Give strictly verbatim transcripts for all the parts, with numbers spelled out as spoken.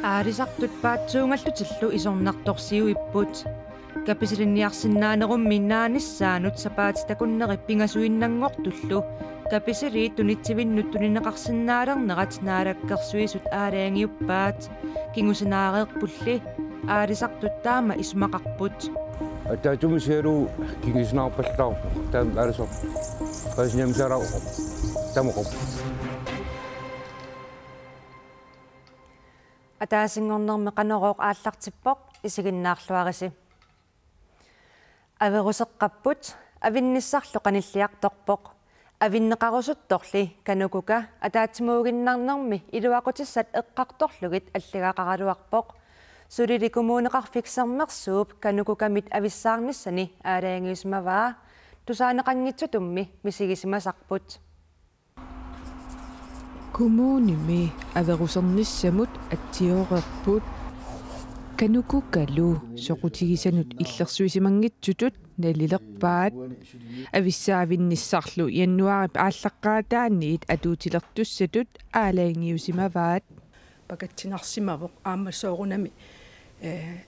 Aalisartut paatsuungallutillu isornartorsiuipput. Kapisiliniarsinnaanerummi naanissaanut sapaatip akunneri pingasuinnanngortullu kapisiliit tunitsivinnut tunineqarsinnaalernerat Naalakkersuisut aalajangiuppaat. Kingusinaareerpulli aalisartut taama isumaqarput. Ataatsumisialu kingusinaapallaarpoq taama aalisartut. Qasniamsara tamoqop. Ataasinngornermi Qanorooq aallartippoq, isiginnaarluarisi. Averuseqqapput, avinnissarlu qanilliartorpoq. Avinneqarusuttorli KANUKOKA ataatsimuuginnarnermi iluaqutissat eqqartorlugit alligaqaraluarpoq. Sulili Kommuneqarfik Sermersuup KANUKOKA-mit avissaarnissani aalajangiusimavaa. Tusaaneqanngitsutummi misigisimasarput. Kommunimi averusernissamut atsioreerput. KANUKOKA-lu soqutigisanut illersuisimanngitsutut nalilerpaat. Avissaavinnissarlu januaarip aallaqqaataaniit atuutilertussatut aalajangiusimavaat. Pakatsinarsimavoq aamma soorunami, eh,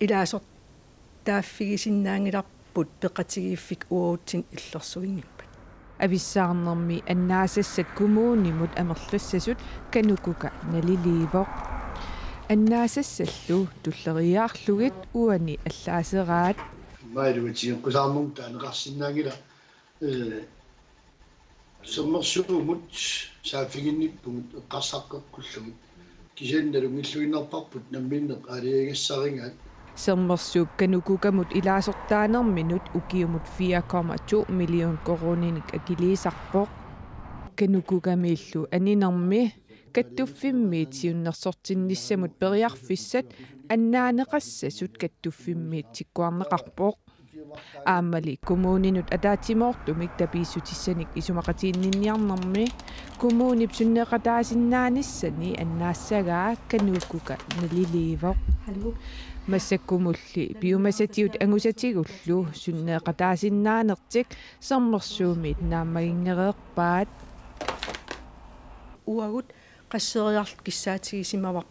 ilaasortaaffigisinnaanngilarput peqatigiiffik uatsinnut illersuinngippat. Avissaarnermi annaasassat kommunimut amerlassasut KANUKOKA naliliivoq. Annaasassallu tulleriiaarlugit uani allaaseraat. Mailua tigeqqusaarnermut taaneqarsinnaanngilaq, eh, Sermersuumut saaffiginnippugut eqqarsaqqeqqullugit. Kisianni nalunngilluinnarparput namminneq aalajangigassarigaat. Sermersuup KANUKOKA-mut ilaasortaanerminut ukiumut fire komma to million koruuninik akiliisarpoq. KANUKOKA-miillu aninermi kattuffimmiit siunnersortinnissamut periarfissat annaaneqassasut kattuffimmiit tikkuarneqarpoq. Aammali kommuninut ataatsimoortumik tapiissutissanik isumaqatiginninniarnermi kommunip sunneeqataasinnaanissani annaassagaa KANUKOKA naliliivoq. Hallo. Massakkumulli piumasatigut angusatigullu sunneeqataasinnaanertik Sermersuumiit naammaginngereerpaat. Uagut qasseriarluta kissaatigisimavoq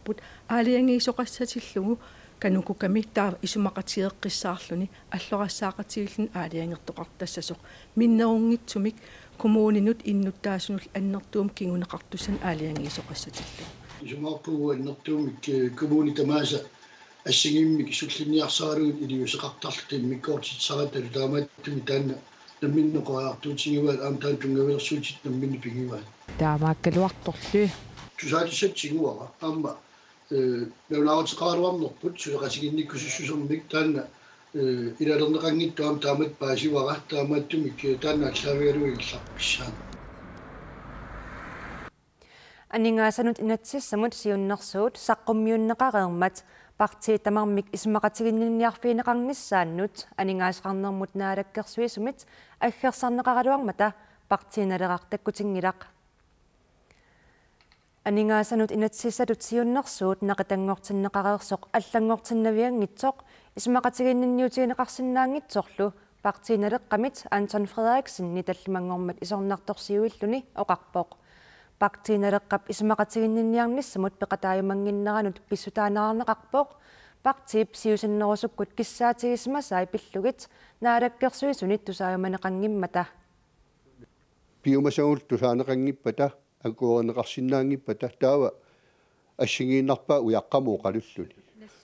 aalajangiisoqassatillugu KANUKOKA-mi taava isumaqatigeeqqissaarluni allorassaaqatigiilluni aalajangertoqartassasoq. Minnerunngitsumik kommuninut innuttaasunullu annertuumik kinguneqartussanik aalajangiisoqassatillugu. Isumaqarpunga annertuumik, eh, kommunit tamaasa assigiimmik sullinniarsaralugit iliuuseqartarluta immikkoortitsisaratalu, taamaattumik taanna namminneq oqariartuutigivaat, aamma taanna tunngavilersuutit namminneq pigivaat. Taamaakkaluartorli. Tusaatissatut tiguara aamma, eh, nalunaaruteqaraluarnerput suleqatiginnikkusussusermik taanna, eh, ilalerneqanngitsoq aamma taamatut paasivara, taamaattumik, eh, taanna aallaavigalugu illarpissaaq. Aningaasanut inatsisissamut siunnersuut saqqummiunneqareermat partiit tamarmik isumaqatiginninniarfigineqarnissaannut aningaasaqarnermut naalakkersuisumit aggersarneqaraluarmata Partii Naleraq takkutinngilaq. Aningaasanut inatsisissatut siunnersuut naqittanngortinneqareersoq allanngortinnavianngitsoq isumaqatiginninniutigineqarsinnaanngitsorlu Partii Naleqqamit Anton Frederiksenip tallimanngormat isornartorsiuilluni oqarpoq. Partii Naleqqap isumaqatiginninniarnissamut peqataajumannginneranut pissutaaneqarpoq. Partiip siusinnerusukkut kissaatigisimasai pillugit naalakkersuisunit tusaajumaneqanngimmata. Piumasagullu tusaaneqanngippata, akuerineqarsinnaanngippata, taava assigiinnarpaa ujaqqamut oqalulluni.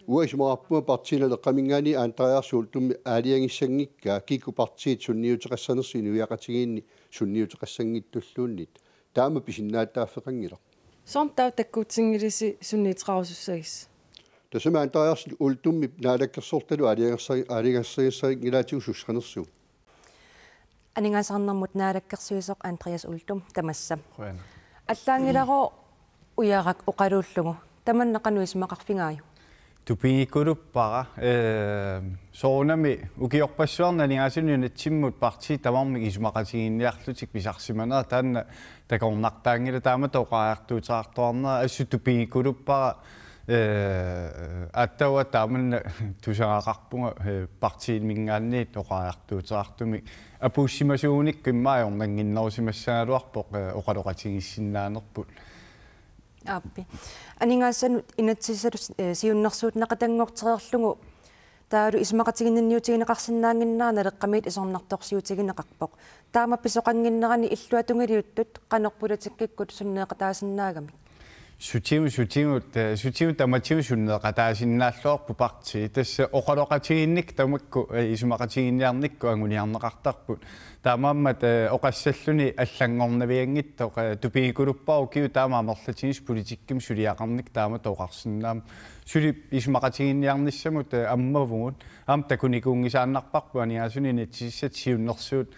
Uanga isumaqarpunga Partii Naleqqaminngaanniit Andreas Uldummi aalajangissanngikkaa kikkut partiit sunniuteqassanersut inuiaqatigiinni sunniuteqassanngitsulluunniit. Taama pisinnaatitaaffeqanngilaq. Soormi taava takkutinngilisi sunniuteqarusussagisi? Tassami Andreas Uldummip naalakkersortalu aalajangersa-, aalajangersarissarinngilaatsigu sussanersugut. Aningaasaqarnermut naalakkersuisoq Andreas Uldum tamassa. Qujanaq. Allaanngilagut ujarak oqaluullugu. Tamanna qanoq isumaqarfigaajuk? Tupigikkuluppara, eh, soorunami ukiorpassuarni aningaasanut inatsimmut partiit tamarmik isumaqatiginninniarlutik pisarsimanera, taanna takornartaanngilaq, taamatut oqariartuuteqartuarnera, assut tupigikkuluppara, eh, aatsaat taamanna tusagaqarpunga, eh, partiiminngaanniit oqariartuuteqartumik. Apuussimasuugunikku immaqa ajornannginnerusimassagaluarpoq, eh, oqaloqatigiissinnaanerput. Aappi. Aningaasanut inatsisissatut, eh, siunnersuut naqatanngortereerlugu taavalu isumaqatiginninniutigineqarsinnaannginnera Naleqqamiit isornartorsiutigineqarpoq. Taama pisoqannginnerani illuatungiliuttut qanoq politikkikkut sunneeqataasinnaagamik? Sutigut, sutigut, eh, sutigut tamatigut sunneeqataasinnaalluarpoq partii. Tassa oqaloqatigiinnik tamakku, eh, isumaqatiginninniarnikkut anguniarneqartarput. Taamaammat, eh, oqassalluni allanngornavianngitsoq, eh, tupigikuluppara ukiut taama amerlatigisut politikkimik suliaqarnikkut taamatut oqarsinnaammat. Suli isumaqatiginninniarnissamut, eh, ammavugut. Aamma takunikuunngisaannarparput aningaasanut inatsisissatut siunnersuut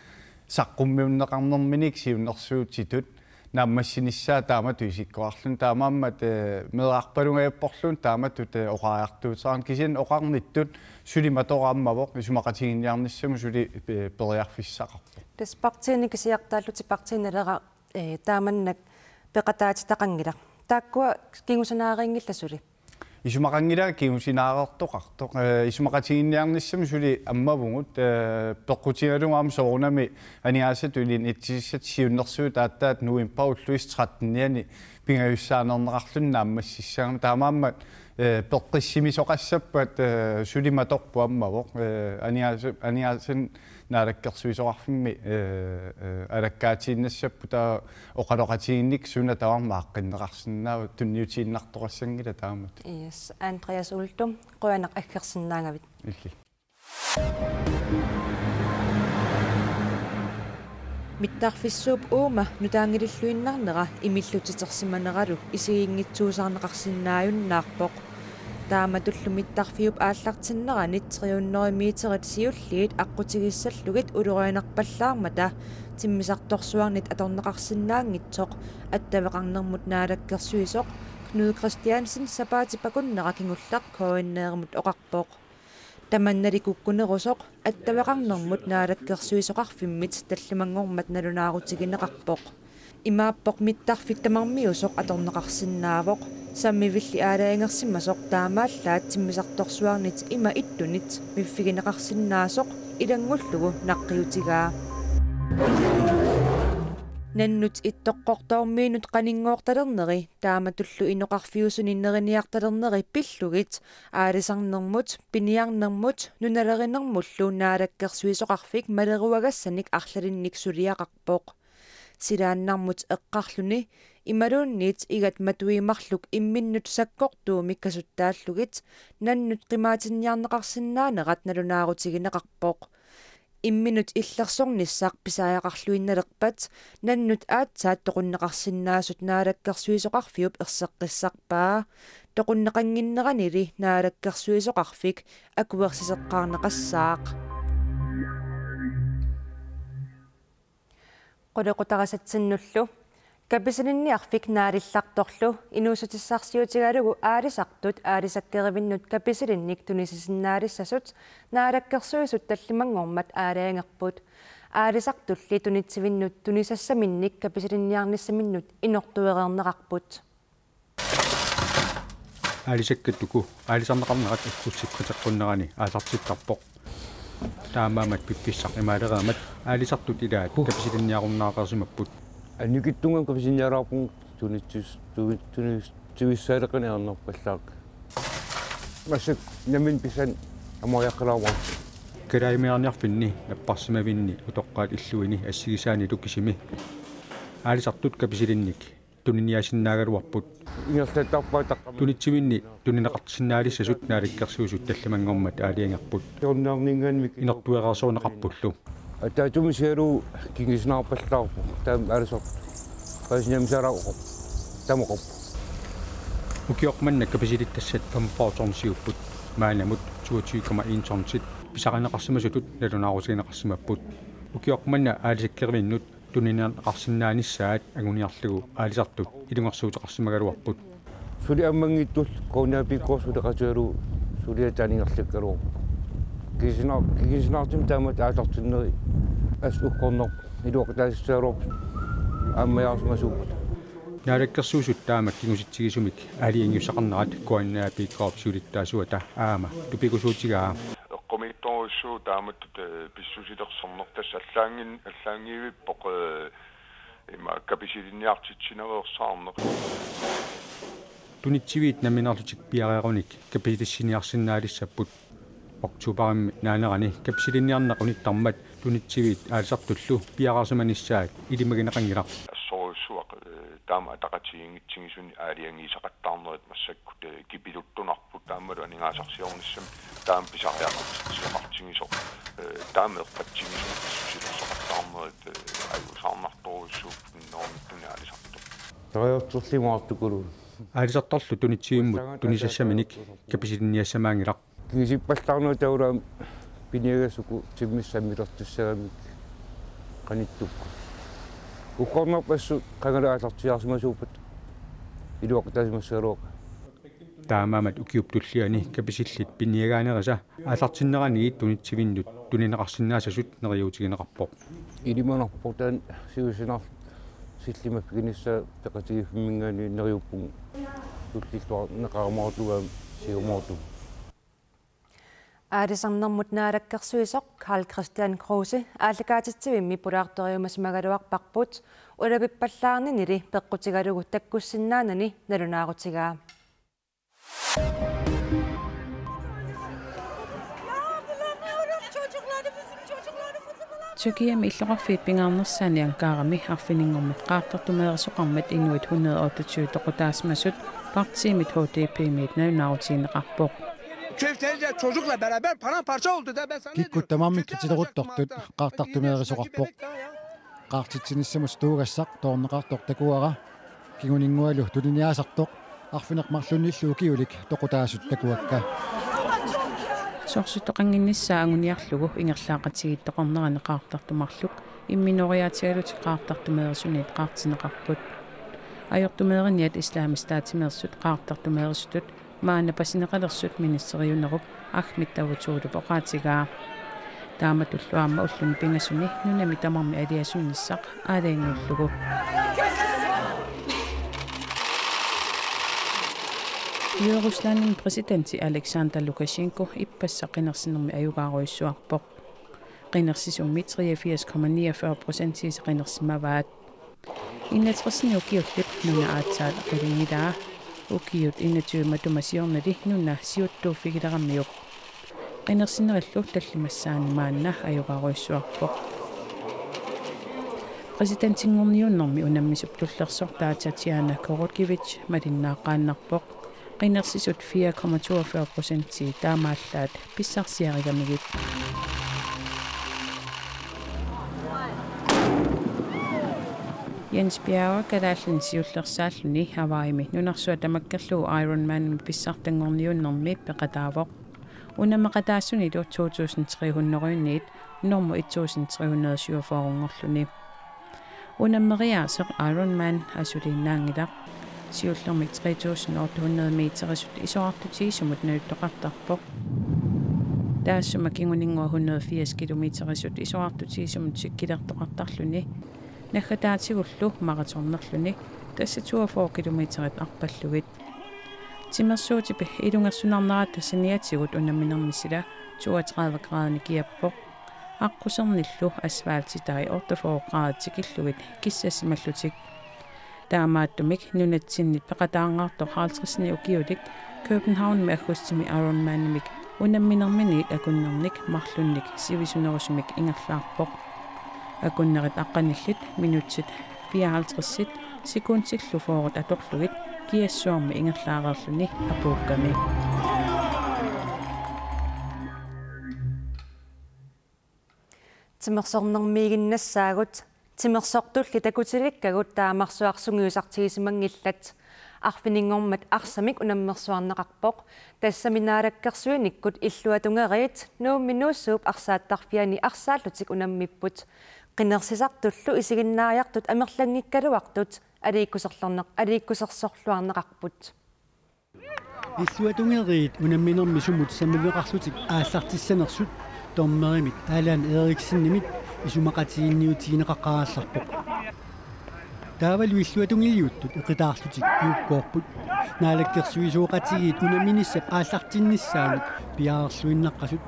saqqummiunneqarnerminik siunnersuutitut naammassinissaa taamatut isikkoqarluni, taamaammat, eh, meerarpalunngajapporluunniit taamatut, eh, oqariartuuteqarneq, kisianni oqarnittut suli matorammavoq, isumaqatiginninniarnissamut suli, eh, periarfissaqarpoq. Tassa partiinik kisiartaallutik Partii Naleraq, eh, taamannak peqataatitaqanngilaq. Taakkua kingusinaarinngillat suli? Isumaqanngilaq kingusinaareertoqartoq. Eh, isumaqatiginninniarnissamut suli ammavugut, eh, peqqutigalugu aamma soorunami aningaasatut inatsisissatut siunnersuut aatsaat novembarip ulluisa trettenianni pingajussaaneerneqarluni naammassissagamik. Taamaammat, eh, peqqissimisoqassappat, eh, suli matorput ammavoq. Eh, aningaasa-, aningaasanik naalakkersuisoqarfimmi, eh, eh, alakkaatiinnassapput, taava oqaloqatigiinnik suna tamarmi aaqqinneqarsinnaava, tunniutiinnartoqassanngilaq taamatut. Yes, Andreas Uldum, qujanaq aggersinnaagavit. Illit. Mittarfissuup uuma nutaanngililluinnarnera imillutitersimaneralu isiginngitsuusaarneqarsinnaajunnaarpoq. Taamatullu mittarfiup aallartinneranit tre hundrede meterit siulliit aqqutigissallugit ulorianarpallaarmata timmisartorsuarnit atorneqarsinnaanngitsoq attaveqarnermut naalakkersuisoq Knud Kristiansen sapaatip akunnera kingulleq K N R-imut oqarpoq. Tamannali kukkunerusoq attaveqarnermut naalakkersuisoqarfimmit tallimanngormat nalunaarutigineqarpoq. Imaappoq mittarfik tamarmiusoq atorneqarsinnaavoq, sammivilli aalajangersimasoq taamaallaat timmisartorsuarnit ima ittunit miffigineqarsinnaasoq ilanngullugu naqqiutigaa. Nannut Ittoqqortoormiinut qaninngoortalerneri taamatullu inoqarfiusuni neriniartalerneri pillugit aalisarnermut, piniarnermut, nunalerinermullu naalakkersuisoqarfik maleruagassanik arlalinnik suliaqarpoq. Silaannarmut eqqarluni imaluunniit igat matuit marluk imminnut sakkortuumik kasuttaallugit nannut qimaatinniarneqarsinnaanerat nalunaarutigineqarpoq. Imminut illersornissaq pisariaqarluinnalerpat nannut aatsaat toqunneqarsinnaasut naalakkersuisoqarfiup erseqqissarpaa. Toqunneqannginneranili naalakkersuisoqarfik akuersiseqqaarneqassaaq. Qulequtarisatsinnullu. Kapisilinniarfik naalillartorlu inuussutissarsiutigalugu aalisartut aalisakkerivinnut kapisilinnik tunisassinnaalissasut naalakkersuisut tallimanngormat aalajangerput. Aalisartulli tunitsivinnut tunisassaminnik kapisilinniarnissaminnut inortuereerneqarput. Aalisakkat uku aalisarneqarnerat aggustip qiteqqunnerani aalisartittarpoq. Taamaammat piffissaq imaalereermat aalisartut ilaat kapisilinniarunnaarsimapput. Annikitsunnguamik kapisilinniaraarpugut tunitsis-, tuni-, tuni-, tunissaaleqinniarnerpallaaq. Massakkut nammineq pisani amoriaqqilaarumaarpoq. Kalaalimeerniarfinni napparsimavinni utoqqaat illuini assigisaanilu kisimi aalisartut kapisilinnik tuniniaasinnaagallarput. Ingerlattarpaa taqqama. Tunitsivinni tunineqarsinnaalissasut naalakkersuisut tallimanngormat aalajangerput. Siornaarninngaanniit inortuereersorneqarpullu. Ataatsimiigalugu kingusinnaarpallaarpoq. Taama aalisartut. Paasinnaammik saalaaqoq. Taamaqarpoq. Ukioq manna kapisilittassat femogfyrre tonsiupput. Maannamut toogtyve komma en tonsit pisarineqarsimasutut nalunaarutigineqarsimapput. Ukioq manna aalisakkerivinnut tunineqarsinnaanissaat anguniarlugu aalisartut ilungersuuteqarsimagaluarput. Suli ammanngitsoq K N A P K-p suleqatigalugu suliassaq ingerlakkaluarpoq. Kingusinnaar-, kingusinnaartumik taamatut aallartinneri assut uggornarpoq iluaqutaasissagaluarpoq aammajaarsimasuupput. Naalakkersuisut taama kingusitsigisumik aalajangiussaqarnerat K N A P K-p siulittaasuata aamma tupigusuutigaa. Eqqumiitsorujussuuvoq taamatut, eh, pissusilersorneq, tassa allaanngin-, allaanngivippoq, eh, ima kapisilinniartitsinereersaarneq. Tunitsiviit nammineerlutik piareerunik kapisitsiniarsinnaalissapput. Oktoberimmi naanerani kapisilinniarneq unittarmat tunitsiviit aalisartullu piareersimanissaat ilimagineqanngilaq. Assorujussuaq, eh, taama ataqatigiinngitsunik aalajangiisaqattaarnerit massakkut, eh, kipiluttunarput, taamalu aningaasarsiornissamik taama pisariaqartitsisoqartigisoq, eh, taama eqqaatsigisoq pissusilersoqattaarnerit, eh, ajuusaarnartorujussuupput minnerunngitsumik aalisartoq. Tareortorlimaartukulu. Aalisartorlu tunitsivimmut tunisassaminik kapisilinniassamaanngilaq. Kingusiippallaarnerup taavalu piniagassat uku timmissammilertussagamik qanittukkut. Ukkornarpassu qangali aallartiaarsimasuuppat iluaqutaasimassagaluaq. Taamaammat ukiup tulliani kapisillit piniagaanerisa aallartinneranni tunitsivinnut tunineqarsinnaassasut neriuutigineqarpoq. Ilimanarportaan siusinarsillimaffiginissaa peqatigiiffimminngaanniit neriuppunga tullilluarneqarumaartugaam siumoortum. Aalisarnermut naalakkersuisoq Karl-Kristian Kruse aallakaatitsivimmi pulaartoriumasimagaluarparput, ulavippallaarninili peqqutigalugu takkussinnaanani nalunaarutigaa. Tyrkiami illoqarfiit pingaarnersaanni Ankarami arfininngormat qaartartumeerisoqarmat inuit hundrede otteogtyve toqutaasimasut partiimit H D P-miit nalunaarutigineqarpoq. Köfteler çocukla beraber paramparça oldu da ben sana ne diyorum? Kikkut tamarmik kitileruttortut qaartartumeerisoqarpoq. Qaartitsinissamut tuugassaq toorneqartoq takuara. Kinguninngualu tuniniaasartoq arfineq-marlunnillu ukiulik toqutaasut takuakka. Sorsuttoqannginnissaa anguniarlugu ingerlaaqatigiittoqarnerani qaartartumarluk imminoriaatigalutik qaartartumeerisuniit qaartinneqarput. Ajortumeeriniat Islamisk Statimeersut qaartartumeerisutut maanna pasineqalersut ministeriunerup Ahmet Davutoglup oqaatigaa. Taamatullu aamma ulluni pingasuni nunami tamarmi aliasunnissaq aalajangiullugu. Hvideruslandimi præsidenti Alexander Lukashenko ippassaq qinersinermi ajugaarujussuarpoq. Qinersisummi treogfirs komma niogfyrre procentiisa qinersimavaat. Enogtresini ukiullip nuna aatsaat qulinngilaa. Ukiut enogtyve matuma siornali nuna siuttuuffigileramiuk. Qinersinerillu tallimassaani maanna ajugaarujussuarpoq. Præsidentinngorniunnermi unammisup tullersortaa Tatjana Korotkevitj malinnaaqqaannarpoq. Qinersisut fire komma toogfyrre procenti taamaallaat pissarsiarigamigit. Jens Bjerre Kalaallit Nunaanni siullersaalluni Hawaiimi nunarsuaq tamakkerlugu Ironmanimi pissartanngorniunnermi peqataavoq. Unammeqataasunilu to tusind tre hundrede-niit normu et tusind tre hundrede syvogfyrre-nngorluni. Unammeriaaseq Ironman asuliinnaanngilaq. Siullermik tre tusind otte hundrede meterisut isorartutigisumut naluttoqartarpoq. Taassuma kinguninngua hundrede firs kilometerisut isorartutigisumut sikkilertoqartarluni. Naggataatigullu maratonerluni, tassa toogfyrre kilometerit arpallugit. Timersuutip ilungersunarnerata saniatigut unamminermi sila toogtredive graadini kiappoq. Aqqusernillu asfaltitai otteogfyrre graadit tikillugit kissassimallutik. Taamaattumik nunatsinnit peqataangaartoq halvtredsini ukiulik Københavnimi aggustimi Ironmanimik unamminerminiit akunnernik marlunnik sivisunerusumik ingerlaarpoq. Akunnerit aqqanillit minutsit fireoghalvtredsit sekundillu fyrret atorlugit kiassuarmi ingerlaareerluni apuukkami. Timersornermiiginnassaagut, timersortulli takutilikkagut taamarsuaq sungiusartigisimanngillat. Arfininngormat arsamik unammersuarneqarpoq, tassami naalakkersuinikkut illuatungeriit Nuummi Nuussuup arsaattarfiani arsaallutik unammipput. Qinersisartullu isiginnaariartut amerlanngikkaluartut aliikkuserlorneq-, aliikkusersorluarneqarput. Illuatungeriit unamminermi sumut sammiveqarlutik aallartissanersut dommerimit Allan Eriksenimit isumaqatigiinniutigineqaqaarallarpoq. Taavalu illuatungiliuttut eqitaarlutik piukkoorput. Naalakkersuisooqatigiit unamminissap aallartinnissaanut piareerluinnaqqasut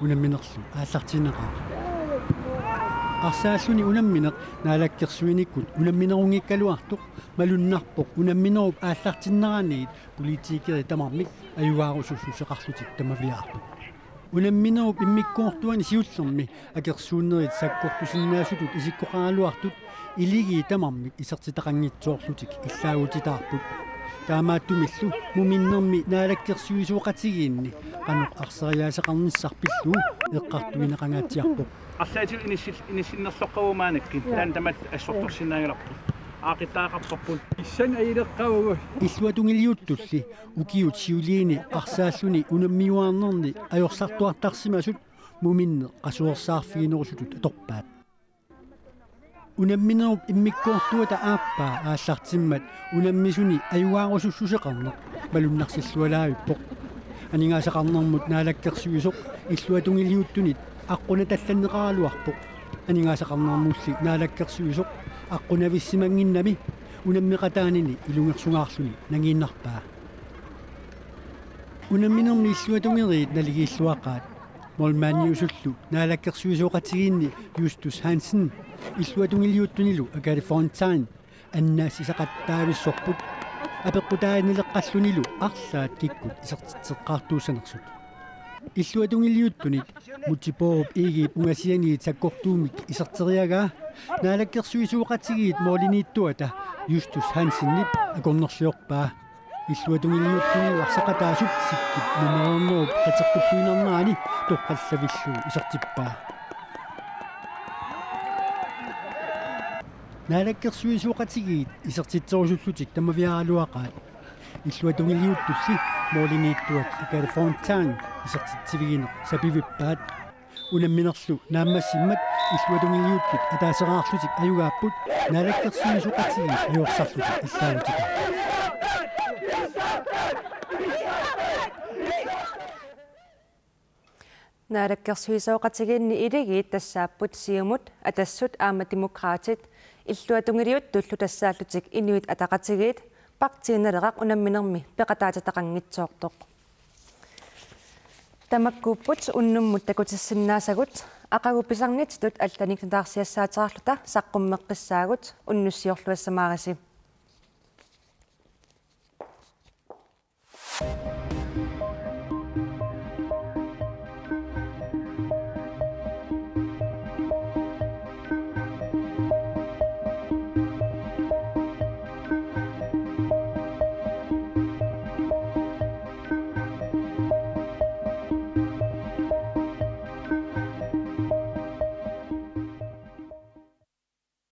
unamminerlu aallartinneqaaq. Arsaalluni unammineq naalakkersuinikkut unamminerunngikkaluartoq malunnarpoq unamminerup aallartinneraniit politikerit tamarmik ajugaarusussuseqarlutik tamaviaarput. Unamminerup immikkoortuani siullermi akersuunnerit sakkortusinnaasutut isikkoqaraluartut iligiit tamarmik isertitaqanngitsoorlutik illaagutitaarput. Taamaattumillu muminnermi naalakkersuisooqatigiinni qanoq arsariaaseqarnissaq pillugu eqqartuineqangaatsiarpoq. Arlaatigut inissil-, inissinnerloqqavugut maannakkut, taanna tamatta assortorsinnaagaluarpoq. Aaqittagaqarsorput. Issan ajuleqqavugut. Illuatungiliuttulli ukiut siuliini arsaalluni unammiuaarnerni ajorsartuartarsimasut muminneq qasuersaarfiginerusutut atorpaat. Unamminerup immikkoortuata aappaa aallartimmat unammisuni ajugaarusussuseqarneq malunnarsillualaavippoq. Aningaasaqarnermut naalakkersuisoq illuatungiliuttunit aqqunatallanneqaraluarpoq. Aningaasaqarnermulli naalakkersuisoq aqqunavissisimanngimmat unammeqataanini ilungersungaarluni nangiinnarpaa. Unamminermi illuatungeriit naligiilluaqaat. Målmandiusullu naalakkersuisooqatigiinni Justus Hansen illuatungiliuttunilu Agathe Fontain annaasisaqattaavissorput apeqqutaanileqqallunilu arlaat kikkut isertitseqqaartuussanersut. Illuatungiliuttunit Múte Bourup Egedep ungasianiit sakkortuumik iserteriagaa naalakkersuisooqatigiit målimiittuata Justus Hansenip akornerliorpaa. Illuatungiliuttuni arsaqataasup Sikkip mumereernerup kateqqulluinnarnerani toqqallavillugu isertippaa. Naalakkersuisooqatigiit isertitserusullutik tamaviaaraluaqaat. Illuatungiliuttulli målimiittuat Agathe Fontain isertitsivigineq sapivippaat. Unamminerlu naammassimmat illuatungiliuttut ataaseraarlutik ajugaapput naalakkersuisooqatigiit ajorsarlutik illaagutitaarput. Naalakkersuisooqatigiinni iligiit tassaapput Siumut, Atassut aamma Demokraatit, illuatungiliuttullu tassaallutik Inuit Ataqatigiit, Partii Naleraq unamminermi peqataatitaqanngitsoortoq. Tamakkuupput unnummut takutissinnaasagut, aqagu pisarnitsitut allanik nutaarsiassaateqarluta saqqummeqqissaagut, unnussiorluassamaarisi.